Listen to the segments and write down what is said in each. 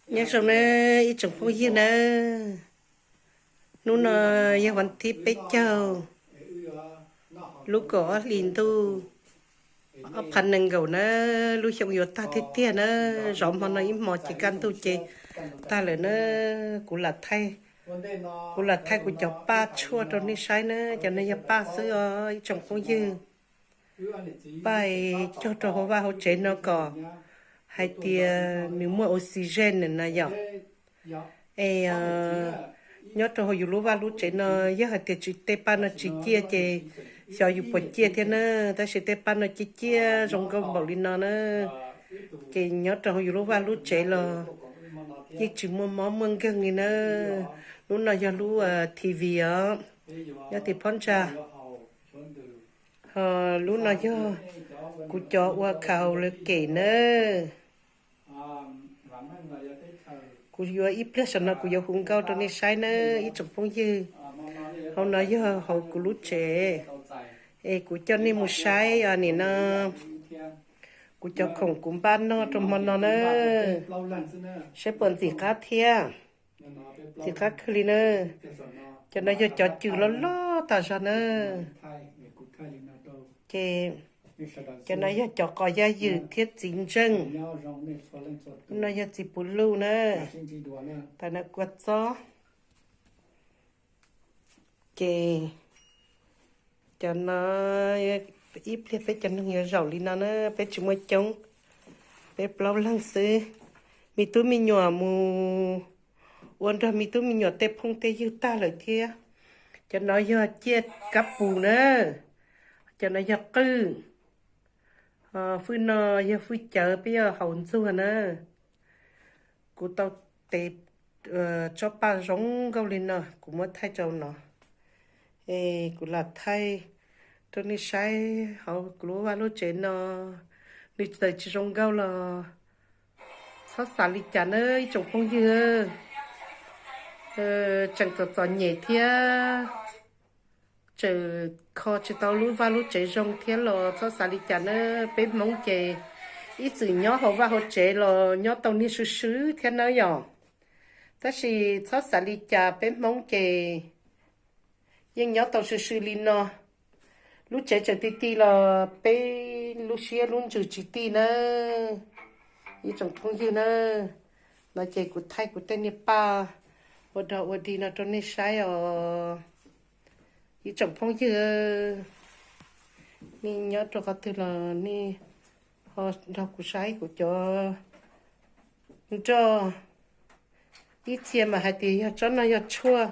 Nyob zoo nawb ib tsoom phooj ywg nawb. Hnub no yog vas thib peb caug, lub kaum ob hlis ntuj ob phav nees nkaum nawb, lub xyoo yuav tag tiag tiag nawb. Zov hmo no ib hmos ces kaj ntug ces tag lawm nawb. Kuv lam thaij, kuv lam thaij kuv cov paj tshuaj rau nej saib nawb. Cov no yog paj xwb os ib tsoom phooj ywg. Paj cog rau hauv vaj hauv tsev no kom hais tias nws muaj oxygen na yom. Es nyob rau hauv yus lub vaj lub tsev no, yog hais tias tsis, tej paj no tsis ciaj ces xyov yus puas ciaj thiab na. Tab sis tej paj no ciaj ciaj zoo nkauj npaum li no na, ces nyob rau hauv yus lub vaj lub tsev los yeej tsis muaj mob muaj nkeeg li na. Lub no yog lub T V os, nyob tim phab ntsa. Ho lub no yog kuv cov ua karaoke nawb. Kuv yuav ib pliag saum no kuv yuav hu nkauj rau nej saib nawb ib tsoom phooj ywg. Hauv no yog hauv kuv lub tsev, es kuv coj nej mus saib os nim no. Kuv cov khoom kuv npaj noj rau hmo no na, saib puas ntxim qab thiab. Ntxim qab kawg li na. Cov no yog cov cws loj loj tas zog na. Ces cov no yog cov qos yaj ywm thiab txiv ntseej. No yog txiv puv luj na. Tam no kua txob. Ces cov no ib pliag peb cov neeg yuav zaum li no na, peb tsis muaj coob, peb plaub leeg xwb. Me tub me nyuam mus ua nrog me tub me nyuam tej phooj tej ywg tag lawm thiab. Cov no yog ciaj kab pus na, cov no yog qwj. Fwj no yog fwj cawv peb yuav haus ntxuag na. Kuv tau tev tsob paj zoo nkauj li no kuv muab thaij rau no. Es kuv lam thaij rau nej saib hauv kuv lub vaj lub tsev no, nws txawm tsis zoo nkauj los txhob xav li cas nawb ib tsoom phooj ywg. Tseem txom txom nyem thiab, tseem kho tsis tau lub vaj lub tsev zoo thiab los txhob xav li cas nawb. Peb Hmoob ces ib txwm nyob hauv vaj hauv tsev los nyob tau niag swb swb thiab nawb yom. Tab sis txhob xav li cas, peb Hmoob ces yeej nyob tau swb swb li no. Lub tsev tseem ti ti los peb lub siab lub ntsws tsis ti nawb ib tsoom phooj ywg nawb. No ces kuv thaij kuv tej niag paj ua dog ua dig no rau nej saib os ib tsoom phooj ywg. Nej nyob rau qhov twg los nej ho nrog kuv saib kuv cov nroj. Ib txhia mas hais tias yog tsob no yog tshuaj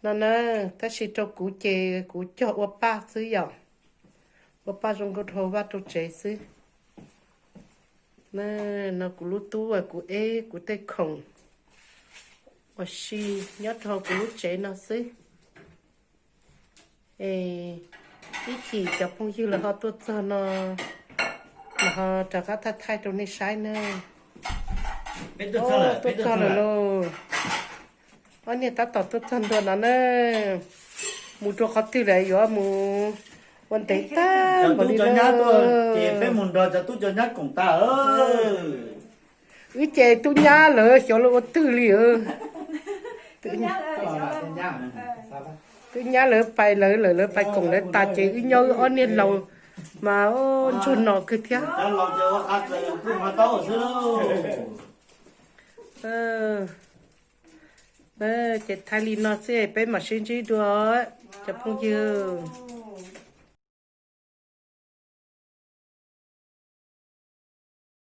no na, tab sis rau kuv ces kuv cog ua paj xwb yom. Ua paj zoo nkauj rau vaj rau tsev xwb. No kuv lub tub uas kuv eb kuv tej khoom uas si nyob rau kuv lub tsev no xwb. Es ib chim cov phooj ywg lawv ho tuaj txog no, lawv ho rov qab thaij thaij rau nej saib na. Tuaj txog lawm lauj. Ob niag tab tom tuaj txog ntua no na. Mus rau qhov twg lawm yuav mus ua ntev tag npaum li lauj. Ces peb mus nrog cov tub cov nyab koom tas. Wb ces tub nyab lawv xyov lawv ua twg li. Tub nyab lawv pais lawv lawm, lawv pais koom lawv tas ces wb nyob wb ob niag laus mas ntsuag no kawg thiab. Ces thaij li no xwb peb mam sib ntsib dua cov phooj ywg.